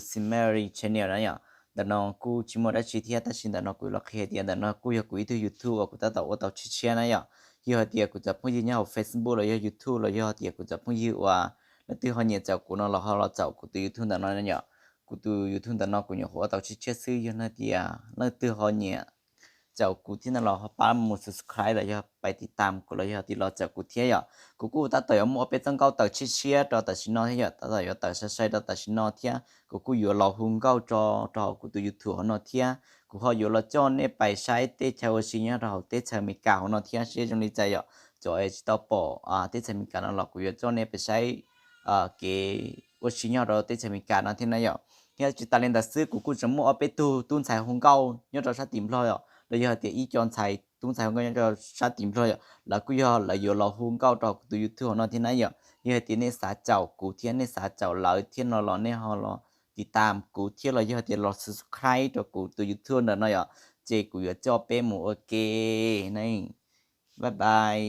Simary Channel na yom. Ntawm no kuj tsis muaj dab tsi thiab, tab sis ntawm no kuv los qhia tias ntawm no kuj yog kuv ib tug YouTube uas kuv tab tom ua tau tshiab tshiab na yom. Yog hais tias kuv cov phooj ywg nyob hauv Facebook los yog YouTube los yog tias kuv cov phooj ywg uas leej twg ho nyiam caum kuv no los ho los caum kuv tus YouTube ntawm no yom. Kuv tus YouTube ntawm no kuv nyuam qhuav ua tau tshiab tshiab xwb, yog hais tias leej twg ho nyiam caum kuv thiab no los ho pab mus subscribe los yog pab tiv tam kuv los yog tias los caum kuv thiab yom. Kuv kuj tab tom yuav muaj ob peb txoj nkauj tawm tshiab tshiab rau tam sim no thiab yom, tab tom yuav tawm sai sai rau tam sim no thiab. Kuv kuj yuav los hu nkauj tso rau hauv kuv tus YouTube hauv no thiab. Kuv ho yuav los coj nej pais saib tej chaw ua si nyob rau hauv teb chaws Amelikas hauv no thiab seb zoo li cas yom. Cov es tsis tau pom teb chaws Amelikas no los kuv yuav coj nej pais saib kev ua si nyob rau teb chaws Amelikas no thiab na yom. Thiab tsis tas li ntawd xwb, kuv kuj tseem muaj ob peb tug tub ntxhais hu nkauj nyob rau sab tim Nplog yom, los yog hais tias ib co ntxhais tub ntxhais hu nkauj nyob rau sab tim Nplog yom, lawv kuj yog lawv yuav los hu nkauj rau kuv tus YouTube hauv no thiab na yom. Yog hais tias nej xav caum kuv thiab nej xav caum lawv thiab no los nej ho los tiv tam kuv thiab los yog tias los subscribe rau kuv tus YouTube ntawm no yom, ces kuv yuav coj peb mus ua ke na. Bye bye.